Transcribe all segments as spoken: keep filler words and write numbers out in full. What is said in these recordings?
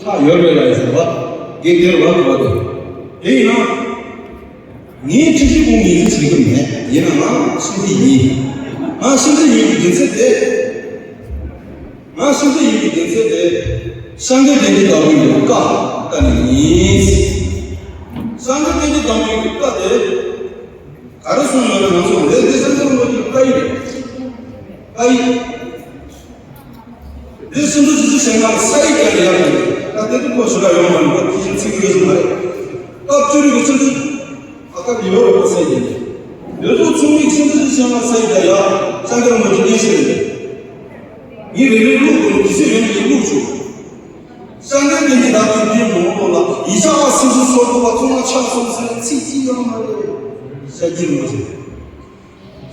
ཐག་ཡོད་རེད་ལ་ཟེར་བ། དགེ་རྒན་ལ་གོ་བ་དེ། དེ་ཡིན་ན། ངས་ཁྲིད་གཞི་ཁོང་ངོས་འཛིན་བྱེད་ཀྱི་མེད། ཡིན་ན་ང་ཤིན་ཏུ་ཡིན། ང་ཤིན་ཏུ་ཡིན་གྱི་རྒྱུ་མཚན་དེ། ང་ཤིན་ཏུ་ཡིན་གྱི་རྒྱུ་མཚན་དེ། སངས་རྒྱས་བསྟན་འཛིན་དམ་པའི་བཀའ་ལྟ་ནས་ཡིན། སངས་རྒྱས་བསྟན་འཛིན་དམ་པའི་བཀའ་དེ། ག་རེ་གསུངས་ཡོད་ན་ང་ཚོ་རེད་དེ་སེམས་ཁྲལ་མ་བྱེད། བཀའ་ཡིག་རེད། བཀའ་ཡིག་འདི་སེམས་ཁྲལ་ཅི་ཞིག་བྱས་ན་ས་ཡིག་ཀྱང་ཡག་རེད། ད་དེ་ཚོ་ཁོ་ཞུ་ག་ཡོང་མ་རེད། ད་དེ་བཞིན་ཚིག་ཡོད་ས་མ་རེད། སྐབས་བཅུ་རིག་གི་སེམས་ཁྲལ་ཨ་ཁ་ལི་ཡོ་རོ་ས་ཡིག་རེད། དེ་ཚོ་ཚུགས་མིག་སེམས་ཁྲལ་ཅི་བྱས་ན་ས་ཡིག་ཀྱང་ཡག་སངས་རྒྱས་རིན་པོ་ཆེ་གནས་ཤིག་རེད། ངས་རེ་རེ་ལུགས་དགོས་ནས་དུས་ཚོད་ཡོད་ན་ངས་ལུགས་ཆོག་སངས་རྒྱས་བསྟན་འཛིན་དམ་པའི་བཀའ་ནང་ལོགས་ལ་ཡིག་ཆ་བ་སེམས་སུ་ཚོར་དགོས་པ་ཚང་མ་ཆགས་སོང་ཟེར་ཚིག་གཅིག་ཡང་མ་རེད། ཤཱཀྱའི་རིན་པོ་ཆེ།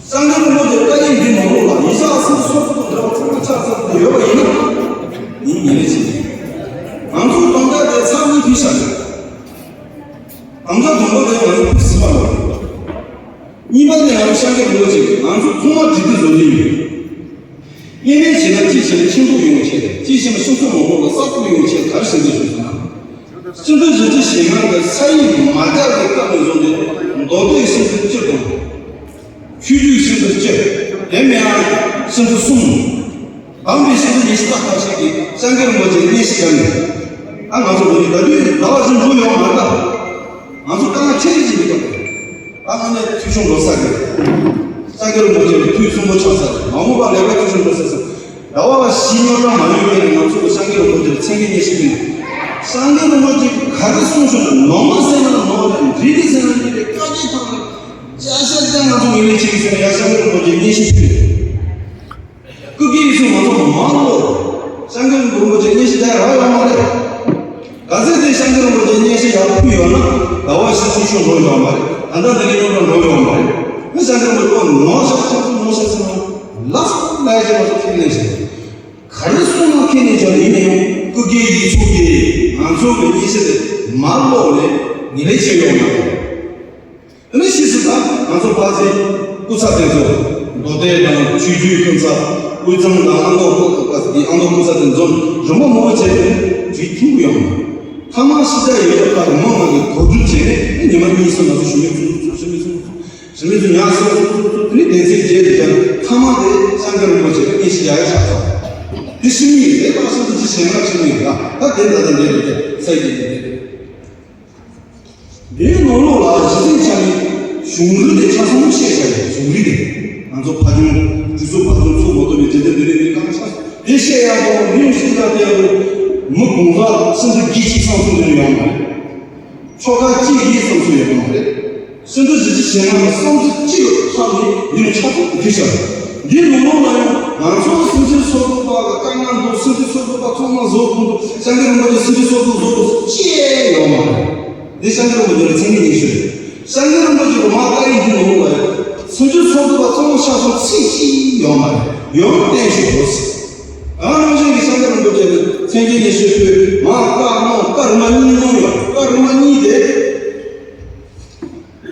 སངས་རྒྱས་རིན་པོ་ཆེའི་བཀའ་ཡིག་འདི་ནང་ལོགས་ལ་ཡིག་ཆ་བ་སེམས་སུ་ཚོར་དགོས་པ་འདྲ་བ་ཚང་མ་ཆགས་ཚར་དུ་ཡོད་པ་ཡིན་ན། ངས་ངེས་ལེགས་བྱེད་ཀྱི། ང་ཚོའི་དམ་བཅའ་དེ་ཚར་གཉིས་ཕུལ་བཞག་ཡོད། དམ་བཅའ་དང་པོ་དེ་ང་ཚོ་ཕུལ་ཟིན་པ་རེད། གཉིས་པ་དེ་ང་ཚོ་ཤཱཀྱ་རིན་པོ་ཆེ་ང་ཚོ་ཚང་མ་སྒྲིག་འཛུགས་བཟོ་གི་ཡོད། གཉིས་ནས་བྱས་ན་གཅིག་བྱས་ན་ཁྱིམ་སྡོད་ཡོང་བའི་ཆེད་དང་གཅིག་བྱས་ན་སྤྱི་ཚོགས་མང་པོ་ལ་གསར་གཏོད་ཡོང་བའི་ཆེད་ག་རེ་བྱེད་འདོད་བྱུང་སོང་ན། སྤྱི་ཚོགས་བཞི་བཅུ་ཞེ་ལྔ་གི་ས་ཡིག་མ་རྒྱག་པའི་སྐབས་ནས་བཟུང་སྟེ་མདོ་སྡེའི་སྤྱི་ཚོགས་སྤྱི་དང་། ཆོས་བརྒྱུད་སྤྱི་ཚོགས་སྤྱི་དེ་མིན་ཡང་སྤྱི་ཚོགས་གསུམ། དམ་པའི་སྤྱི་ཚོགས་ཉི་ཤུ་རྩ་ཁ་ཤས་ཀྱིས་སངས་རྒྱས་རིན་པོ་ཆེ་གནས་ཤིག་བྱ་མེད། ཨ་ང་ཚོ་ལོ་རྒྱུས་ད་དུས་ཟླ་བ་བཞིན་འགྲོ་ཡོང་མ་རེད་ད། ང་ཚོ་དཀའ་ངལ་ཆེ་ཤོས་ཅིག་འདུག་ག་ད་ང་ནས་ཐུགས་ཆུང་འགྲོ་ས་རེད། སངས་རྒྱས་རིན་པོ་ཆེ་ཐུགས་ཆུང་པོ་ཆགས་ས་རེད། མ་འོངས་པ་ལས་ཀ་ཐུགས་ཆུང་འགྲོ་ས་ས། ཟླ་བ་བཞི་ཉོ་གྲངས་མ་ཡོད་པས་ང་ཚོ་གི་སངས་རྒྱས་རིན་པོ་ཆེར་མཚན་དགེ་བསྙེན་ཞུས་པས། སངས་རྒྱས་རིན་པོ་ཆེ་ག་རེ་གསུངས་བྱུང་ན་ནོར་མ་ཟེར་ན་ནོར་རེད། འདྲེ་རེད་ཟེར་ན་འདྲེ་རེད། བཀའ་བརྒྱད་ཐམས་ཅད་ཅ་ཤ་ཅང་ང་ཚོ་ངེས་ལེགས་བྱེད་ཀྱི་ཟེར་ན་ཡ་སངས་རྒྱས་རིན་པོ་ཆེ་བསྙེན་ཞུ་ཞུས་པས། སྐུ་སྒེར་ཡིག་ཚང་མ་ཚོ་མང་ལོ། སངས་རྒྱས་རིན་པོ་ཆེ་བསྙེན་ཞུ་བྱ་རག་ཡོད་མ་རེད། ག་ཚོད་དེ་སངས་རྒྱས་རིན་པོ་ཆེ་བསྙེན་ཞུ་ཡག་ཕུལ་ཡོད་ན་ཟླ་བ་བཞི་ཚུན་ཆད་འགྲོ་ཡོད་མ་རེད། ད་ལྟ་འདི་གའི་སློབ་གྲྭ་འགྲོ་ཡོད་མ་རེད། མི་སངས་རྒྱས་རིན་པོ་ཆེ་ནོར་ཤག་ཆགས་སོང་ནོར་ཤག་ཟེར་ན་ལགས་སོ་ལགས་ཡ་ཆེ་བ་ཁས་ལེན་ཞིག་ག་རེ་གསུངས་ན་ཁས་ལེན་བྱ་ཡིན་ན་ཡང་སྐུ་སྒེར་ཡིག་ཚང་གིས་ང་ཚོ་གི་སྙན་ཞུ་དེ་མ་ཀློག་ནས་ངེས་ལེགས་བྱས་ཡོད་མ་རེད། དེ་ནས་ཕྱིས་སུ་ད་ང་ཚོ་ཕ་ཚའི་སྐུ་ཚབ་དེ་ཚོ་མདོ་སྡེ་དང་ཆོས་བརྒྱུད་ཀུན་ཚབ་དབུས་གཙང་དང་ཨ་མདོ་སྐུ་ཚབ་དེ་ཨ་མདོ་སྐུ་ཚབ་དེ་ཚོ་རིམ་པ་མང་པོ་བྱས་ཏེ་བྲིས་ཐུང་ཡོང་། ཐ་མ་ཕྱི་དྲགས་ཡོད་ལ་ཁག་མི་མང་གི་གོ་སྒྲིག་བྱས་ནས་ཉི་མ་གཉིས་སུ་ང་ཚོ་ཞུ་མི་ཚུགས་ཚུགས་ཞུ་མི་ཚུགས་ཚུགས་ཞུ་མི་ཚུགས་ཉག་སོ་ཚུགས་ཚུགས་ཚུགས་དེ་ནས་གདན་སའི་རྗེས་སུ་བཞག་ཐ་མ་དེ་སངས་རྒྱས་རིན་པོ་ཆེ་ལ་སྙན་ཞུ་ཡག་ཡག་ཆགས་སོང་། དེ་ཤི་མི་ཡིན་རེད། ད་སོ་སོ་ཅི་བྱས་ན་ཤི་མི་ཡིན་ད་ད་དེ་ད་ད་འདས་རེད་དེ་ས་ཡི་དེ་འདས་རེད། འདིའི་ནང་ལོགས་ལ་གཞི་རྩའི་ཆ་ནས་གཞུང་ལུགས་དེ་ཆ་ཚང་བཤད་བཞག་ཡོད། གཞུང་ལུགས་དེ་ང་ཚོ་ཕ་ཆུང་གྲོས་ཚོགས་ཕ་ཆུང་ཚོགས་མ་ཐུབ་པའི་རྗེས་འདེབས་དེ་རིགས་དེ་གང་ཆགས་དེ་བཤད་ཡག་དང་མི་ཡོང་ཤེས་ཡག་དེ་ཡག་དང་མི་དགོངས་ས་སེམས་ཚོར་གྱིས་ཅིག་བསམ་ཚུལ་འདི་ནས་ཡོང་མ་རེད། ཆོ་ག་གཅིག་གིས་བསམ་ཚུལ་ཡོང་མ་རེད། སེམས་ཚོར་གྱིས་ཅིག་བྱས་ན་བསམ་ཚུལ་གཅིག་ལ་ཐག་ནས་འདི་ནས་ཆ་ཚང་བསྒྲིགས་བཞག་འདིའི་ནང་ལོགས་ལ་ཡང་ང་ཚོ་སེམས་ཅན་སོ་སོ་པ་གི་དཀའ་ངལ་འདུག་སེམས་ཅན་སོ་སོ་པ་ཚང་མ་བཟོ་དགོས་འདུག་སངས་རྒྱས་རིན་པོ་ཆེ་སེམས་ཅན་སོ་སོ་བཟོ་དགོས་ཅེས་ཡོད་མ་རེད། འདི་སངས་རྒྱས་རིན་པོ་ཆེ་ལ་མཚན་ཉིད་ཉི་ཤུ་རེད། སངས་རྒྱས་རིན་པོ་ཆེ་གི་མ་བཀའ་ཡིག་འདི་ནང་ལ་ཡང་སེམས་ཅན་སོ་སོ་པ་ཚང་མ་ཤ་ཚ་ཚིག་གཅིག་ཡོད་མ་རེད། ཡོད་ན་བསྟན་ཞུ་དགོས། ང་རང་བཞིན་གྱི་སངས་རྒྱས་རིན་པོ་ཆེ་ལ་མཚན་ཉིད་ཉི་ཤུ་ཕུལ་མ་བཀའ་གནང་བཀའ་རིམ་པ་གཉིས་གནང་ཡོད། བཀའ་རིམ་པ་གཉིས་དེ།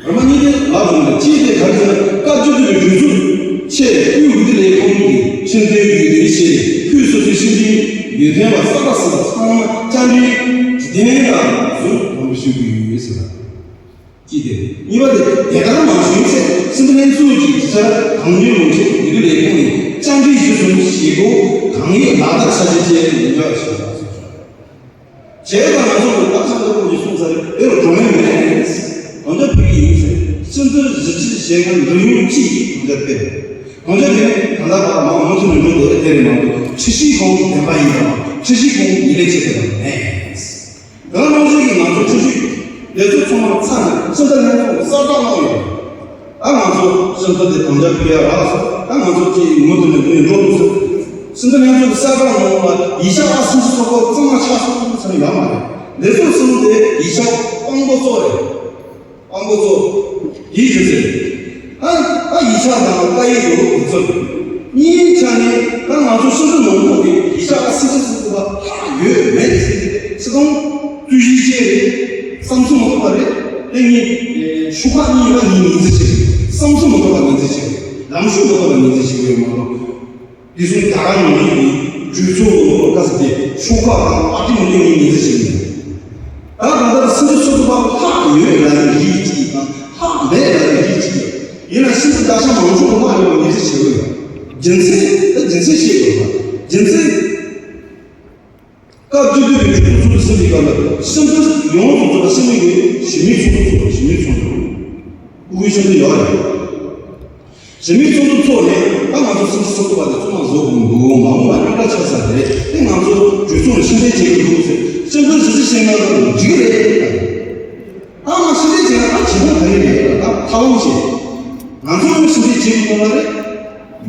རིམ་པ་གཉིས་དེ་ལབ་དགོས་ན་གཅིག་དེ་ག་རེ་ཟེར་ན་བཀའ་བརྒྱུད་དེ་གྲོས་ཚོགས་ཆེ་དབུས་འོས་བསྡུ་ལས་ཁུངས་ཀྱི་ཁྲིམས་མཐུན་ཡུལ་དེ་བཤད་ཕུལ་སོ་སོའི་ཁྲིམས་མཐུན་ཡུལ་ཐོན་པ་གསར་པ་གསར་པ་ཚང་མ་བཅར་འདྲི་དེ་ནས་ལ་ཟུར་དམ་པོ་ཞུ་གི་ཡོད་ཟེར་བ། གཅིག་དེ་གཉིས་པ་དེ་དེ་ལྟར་མ་བྱུང་ཚེ་སྲིད་འཛིན་ལྷན་ཚོགས་ཀྱི་དྲི་བཅར་གང་མྱུར་ལུང་འཕྲིན་འོས་བསྡུ་ལས་ཁུངས་ནས་བཅར་འདྲི་གཞི་བཟུང་བྱེད་སྒོ་གང་ཡིན་ལག་བསྟར་བྱ་རྒྱུ་བཅས་ལས་འགུལ་ཞུ་བ་སོགས། བྱས་ཙང་ང་ཚོ་གི་བཀའ་ཤག་འདི་ཁོང་གིས་གསུངས་ཚར་རེད། དེ་ལ་གྲོས་མོལ་མེད། དམ་བཅའ་ཕུལ་གྱི་ཡིན་ཟེར། སྤྱི་འཐུས་བཞི་བཅུ་ཞེ་ལྔ་འབྲེལ་ཡོད་གཅིག་གིས་དམ་བཅའ་ཕུལ། དམ་བཅའ་ཕུལ་ནས་ད་ལྟ་བར་མང་མུ་མཐུད་ནས་འགྲོ་དེ་དེ་རེད་མ་གཏོགས་ཁྲི་བཞི་ཁོང་གི་བདེན་པ་ཡིན་དང་ཁྲི་བཞི་ཁོང་གི་ཡིན་ལས་བྱེད་དེ་དང་མེད། དེ་ནང་བཞིན་གྱི་ང་ཚོ་ཁྲི་བཞི་ལས་ཚོགས་ཚང་མ་ཚར་ནས་སྤྱི་འཐུས་ལྷན་ཚོགས་གསར་བསྐྲུན་གནང་ཡོད། ད་ང་ཚོ་སྤྱི་འཐུས་དེ་དམ་བཅའ་ཕུལ་ཡ་རག་སོང་། ད་ང་ཚོ་གཅིག་མུ་མཐུད་ནས་འགྲོ་ཡི་འགྲོ་དགོས་སོང་། སྤྱི་འཐུས་ལྷན་ཚོགས་གསར་པ་ནང་ལ་ཡིག་ཆ་ཨ་སུ་སུ་སོགས་པ་གཙང་མ་ཆགས་སོང་ཟེར་ཡོད་མ་རེད། འདི་ཚོ་གསུམ་དེ་ཡིག་ཆ་དཔང་པོ་གཙོ་རེད། དཔང་པོ་གཙོ། དེའི་རྒྱུ་མཚན། ཨ་ཨ་ཡིག་ཆ་དང་བཀའ་ཡིག་ཡོད་དགོས་ཚོད། གཉིས་ཆ་ནས་ད་ང་ཚོ་སྤྱི་འཐུས་ནང་ཁུལ་གྱི་ཡིག་ཆ་ཨ་སུ་སུ་སུ་སོགས་པ་ཧ་ཡོད་མེད་ཟེར་ཏེ་ཚིག་རྐང་བརྗོད་གཞི་བཅས་རེད། བསམ་ཚུལ་མ་ཐོབ་པ་རེད། དེ་གཉིས་ཤུགས་ཁག་གཉིས་པ་གཉིས་ངོས་འཛིན་བྱེད་དགོས། བསམ་ཚུལ་མ་ཐོབ་པ་ངོས་འཛིན་བྱེད་དགོས། ལམ་ཤུགས་མ་ཐོབ་པ་ངོས་འཛིན་བྱེད་དགོས་ཡོད་མ་གཏོགས། དེ་སོང་རྒྱ་གར་ནང་བཞིན་གྱི་ གྲོས་ཚོགས་ཀྱི་བཀའ་ཟེར་ཏེ་ཤོག་ཁག་དང་པར་ཏི་མི་འདྲ་བའི་ངོས་འཛིན་བྱེད་ཀྱི་ཡོད། ད་ད་ལྟ་སྲིད་འཛིན་སོ་སོ་ཕར་ལྷག་ཡོད་ལབ་ཡག་རིགས་གཅིག་དང་ལྷག་མེད་ལབ་ཡག་རིགས་གཅིག་ཡིན་ན། སྲིད་འཛིན་བཀའ་ཤག་མང་ཚོགས་ལྷག་ཡོད་པ་ངོས་འཛིན་བྱེད་དགོས་ཡོད། རྒྱུ་མཚན་ད་རྒྱུ་མཚན་བཤད་དགོས་པ། རྒྱུ་མཚན། སྐབས་བཅུ་བདུན་པའི་གྲོས་ཚོགས་ཚོགས་ཟིན་པའི་སྐབས་ལ་སྲིད་འཛིན་ཡོངས་སུ་རྫོགས་པ་སྲིད་མི་གི་གཞི་མིའི་ཚོགས་འདུ་ཚོགས། གཞི་མིའི་ཚོགས་འདུ། སྐུ་མགྲོན་ཆེན་པོ་ཡོད་རེད། གཞི་མིའི་ཚོགས་འདུ་ཚོགས་ནས་ད་ང་ཚོ་སྲིད་འཛིན་སོ་སོ་བ་དེ་བཙོན་ལ་བཟོ་དགོས་འདུག་མ་འོངས་པ་རྙོག་དྲ་ཆགས་ས་རེད། དེ་ང་ཚོ་གྲོས་ཚོགས་ནས་ཕྱིར་འཐེན་བྱེད་ཀྱི་འདུག་ཟེར། སྤྱི་འཐུས་ཟུར་ཞིག་བཤད་ན་འགྲིག་གི་རེད། ད་ང་ཕྱིར་འཐེན་བྱས་ན་ད་བྱེད་སྟངས་ག་རེ་རེད། ད་ཐབས་ལམ་བྱེད། ང་ཚོ་ཕྱིར་འཐེན་བྱེད་དགོས་མ་རེད།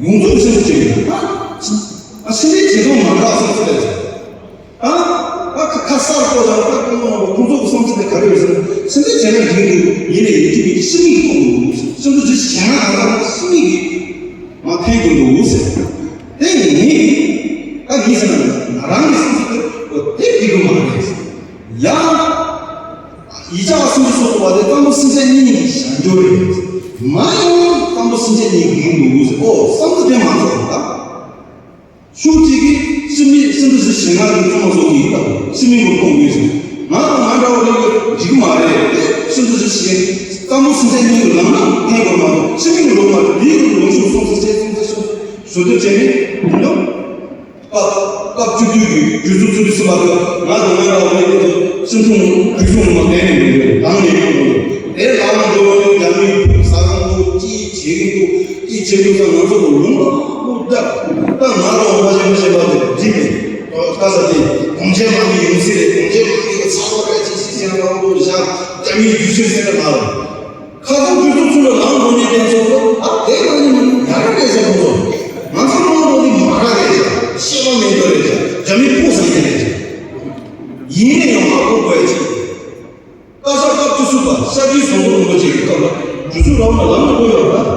ཡོངས་རྫོགས་ཕྱིར་འཐེན་བྱེད་དགོས། ད་ཕྱིར་འཐེན་བྱེད་སྟངས་མ་འདྲ་བསམ་ཚུལ་རེད། ད་ད་ཁ་ཁ་གསར་གཏོད་བྱ་བ་ད་ཁོང་ཚོ་ཁོང་ཚོ་གི་བསམ་ཚུལ་དེ་ག་རེ་ཡོད་ཟེར་ན། ཕྱིར་འཐེན་བྱས་ན་འགྲིག་འདུག་ཡིན་ནའི་ཡིན་གཅིག་མིན་གཅིག་ཕྱི་མིག་གིས་མཐོང་དགོས་འདུག་ཟེར། ཕྱིར་འཐེན་བྱས་ན་ང་ཚོ་ཕྱི་མིག་གིས་མ་ཕན་དགོས་འདུག་ཟེར། དེ་ངས་ད་ངས་ཟེར་ན་ང་རང་གི་བསམ་ཚུལ་དེ་དེ་འགྲིག་གི་མ་རེད། ཡང་ཡིག་ཆ་སུམ་ཅུ་སོ་དགུ་པ་དེ་གཙང་པོ་སེམས་ཅན་གཉིས་ཀྱི་བྱ་འགྱུར་རེད། མ་ཡང་གཙང་པོ་སེམས་ཅན་གཉིས་འགྲིག་འདུག་ཟེར། ཨོ་བསམ་ཚུལ་དེ་མ་ཚོར་ད། ཤུགས་གཅིག་གིས་སྤྱི་མི་སྤྱི་འཐུས་ཞེ་ལྔ་གི་བཙོན་ལ་བཟོ་གི་ཡིན་ད། སྤྱི་མི་ངོ་གཏོང་དགོས་ཟེར། ང་དང་ང་འདྲ་བ་རེ་གི་འགྲིག་གི་མ་རེད། སྤྱི་འཐུས་ཞེ་གཙང་པོ་སེམས་ཅན་གཉིས་ཀྱི་ལམ་ལ་འཐེན་དགོས་མ་གཏོགས་སྤྱི་མི་ལོག་མ་རེད། དེའི་ལུང་ཕྱོགས་སོང་ཟེར་བྱས་སོང་ཟེར་ཞུ་དོན་བྱས་ནས་ཡོང་། སྐབས་སྐབས་བཅུ་བདུན་གྱི་གྲོས་ཚོགས་ཚོགས་དུས་གསུམ་པ་དུ་ང་དང་ང་འདྲ་བའི་སྤྱི་མཐུན་གྲོས་ཚོགས་ངོ་མ་གཏན་ནས་མི་འདུག་དང་ནས་ཡོང་དགོས། དེ་ལ་ང་འགྲོ་བ་ནི་རྒྱ་མིའི་ས་ཁང་དུ་ཅི་བྱེད་ཀྱི་འདུག་ཅི་བྱེད་དགོས་ས་ང་ཚོ་ལ་ལུང་པ་སློབ་གྲྭ་ད་ང་རང་མ་བྱེད་མ་བྱེད་པ་དེ་འགྲིག་མེད། ད་ས་དེ་གོང་ཆེན་མ་གི་ཡོང་སྲིད་རེད། གོང་ཆེན་མ་གི་ཚ་བ་རེད། ཅི་ཞིག་ཟེར་ན་ང་འདུག་བཞག་རྒྱ་མིའི་རྒྱུ་ཆེན་ཟེར་ན་ང་རེད། ཁ་སང་གྲོས་ཚོགས་ཚུར་ལ་ལངས་འགྲོ་མཁན་དེ་ཚོ་ཨ་དེ་ལ་ནི་ཉ་ར་རེད་ཟེར་ཁོང་ཚོ། ང་ཚོ་ལངས་འགྲོ་དེ་མ་ར་རེད་ཟེར། ཤེས་པ་མེད་མདོག་རེད་ཟེར། རྒྱ་མི་ཕོག་ཟ་མཁན་རེད་ཟེར། ཡིན་ནའི་ཡང་ཧ་གོ་དགོས་ཅིག་བཀའ་ཤག་སྐབས་བཅུ་གསུམ་པ་ཤར་རྒྱུད་ཟམ་གདོང་རིན་པོ་ཆེ་གི་སྐབས་ལ་གྲོས་ཚོགས་རང་ལ་ལངས་འགྲོ་ཡོད་ར།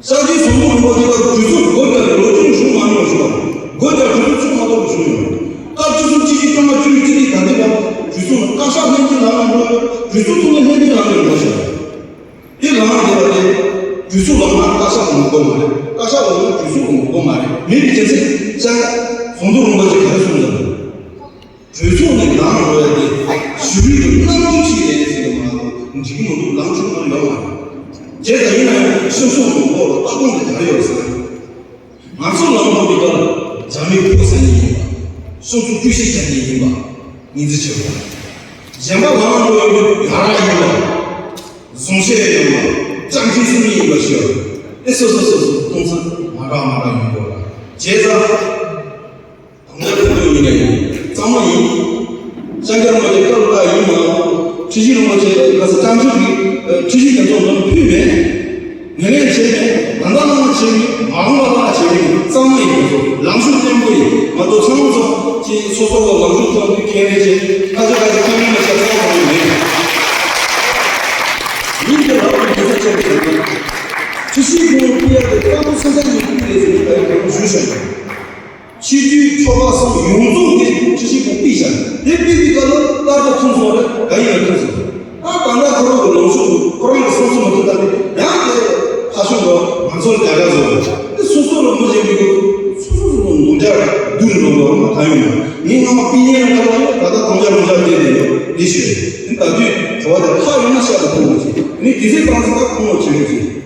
ཤར་རྒྱུད་ཟམ་གདོང་རིན་པོ་ཆེ་ལ་གྲོས་ཚོགས་སྒོ་རྒྱག་ལོ་རྒྱུས་བྱུང་མ་མྱོང་བྱུང་བ། སྒོ་རྒྱག་གྲོས་ཚོགས་ཚུགས་མ་ཐུབ་པ་བྱུང་ཡོད། སྐབས་བཅུ་གསུམ་ཆིག་སྟོང་དགུ་བརྒྱ་བཅུ་གཅིག་ད་ལྟའི་བར་གྲོས་ཚོགས་ནང་བཀའ་ཤག་ལྷན་རྒྱས་ལངས་ནས་འགྲོ་ཡོད། གྲོས་ཚོགས་ཚུགས་ནས་ལྷན་རྒྱས་ལངས་ནས་འགྲོ་ཤག་དེ་ལངས་བསྡད་པ་དེ་གྲོས་ཚོགས་ལངས་ན་བཀའ་ཤག་ལངས་དགོས་མ་རེད། བཀའ་ཤག་ལངས་ན་གྲོས་ཚོགས་ལངས་དགོས་མ་རེད། མེད་པའི་རྒྱུ་མཚན་ཤར་ཟམ་གདོང་རིན་པོ་ཆེ་ག་རེ་གསུངས་འདུག་གྲོས་ཚོགས་ནས་ལངས་འགྲོ་ཡ་དེ་ཞུ་རིགས་ཀྱི་རྣམ་འགྱུར་ཅིག་རེད་ཟེར་གི་མ་གཏོགས་འགྲིག་གི་མི་འདུག་ལངས་ཆོག་མ་ཡོང་བ་རེད། བྱས་ཙང་ཡིན་ན་ཡང་སྤྱི་ཚོགས་ཀྱི་འོག་ལ་ལྟ་སྟངས་དེ་ག་རེ་ཡོད་ཟེར་ན། ང་ཚོ་ལངས་འགྲོ་གི་སྐབས་རྒྱ་མི་ཕོག་ཟ་མཁན་ཡིན་པ། སོ་སོ་སྐུ་ཞིག་རྒྱག་མཁན་ཡིན་པ་ངོས་འཛིན་བྱེད་དགོས། གཞན་པ་ལངས་འགྲོ་ཡོང་དུས་ཡ་རབས་ཡིན་པ། བཟང་བཤད་ཡོད་པ། བཅའ་ཁྲིམས་སྲུང་མཁན་ཡིན་པ་ཞིག་ཡོད། དེ་སོ་སོ་སོ་སོ་སྟོང་ཚང་མ་འདྲ་མ་འདྲ་ཡོང་དགོས་ར། བྱས་ཙང་དང་པོ་ཁོ་ཚོ་ཡིན་ནའི་གཙང་མ་ཡིན། ཤཱཀྱ་རིན་པོ་ཆེ་བཀའ་སློབ་ཡིན་མ་གཏོགས་ཁྲི་ཞིང་རིན་པོ་ཆེ་ག་ས་བཀའ་འཁྲོལ་གྱི་ཁྲི་ཞིང་རྒྱ་མཚོ་ནང་ཕུད་མེད། ངན་ལན་བྱས་ནས་ད་ལྟ་ནང་བྱས་ནས་མ་འོངས་པ་ལ་བྱས་ནས་གཙང་མ་ཡིན་པ་ཚོ་ལངས་ཕྱོགས་བརྟན་པོ་ཡིན་མ་གཏོགས་ཚང་མ་ཚོ་ཅིག་སོ་སོ་ལ་ལངས་ཕྱོགས་གཙང་པོའི་ཁས་ལེན་བྱས་ཁ་ཆེ་ཁ་ཆེ་ཁས་ལེན་མ་བྱས་ཚང་མ་ཡིན་མེད། ཡིན་ཏེ་རང་གི་མི་ཚེ་བཅད་པའི་དོན་དུ་ཁྲི་ཞིང་ཁོང་ཕུད་ཡག་དེ་དཀའ་མོ་སེམས་ས་ཡིན་ཁུལ་རེད་ཟེར་ནས་ད་རེས་གོང་ཞུས་ཤག་ཕྱི་རྒྱུད་ཆོལ་ཁ་གསུམ་ཡོངས་རྫོགས་ཀྱི་ཁྲི་ཞིང་ཁོང་ཕུད་ཤག་དེ་ཕུད་པའི་སྐབས་ལ་ལྟ་རྟོག་ཐུང་སོང་རེད། ག་ཡིན་ན་ཐུང་སོང་། ད་ད་ལྟ་ཁོ་རང་གི་ལངས་ཕྱོགས་ཁོ་རང་གི་བསམ་ཚུལ་མ་ཐུབ་ད་དེ་ཡང་དེ་ཁ་ཤོང་གི་ང་ཚོར་རྒྱ་གར་བཟོ་རེད། དེ་སོ་སོ་ལ་མི་བྱེད་མི་དགོས། སོ་སོ་སོ་སོ་ནོར་འཇར་བསྡུར་འགྲོ་དགོས་མ་གང་ཡོང་ན་ངས་སྔ་མ་པི་ཉེ་ལ་ཁ་ལ་ཡོད། ད་ལྟ་གང་ལྗར་ལུང་ལྗར་བསྡད་དེ་ཡོད། དེ་ཞོད་དེ་ད་དུས་བྲོ་བ་དེ་ལྷག་ཡོང་ན་ཤ་དང་ཁོང་མ་བྱེད་ནི་དེ་ཚེ་གང་ཟེར་ད་ཁོང་མ་བྱེད་མི་བྱེད།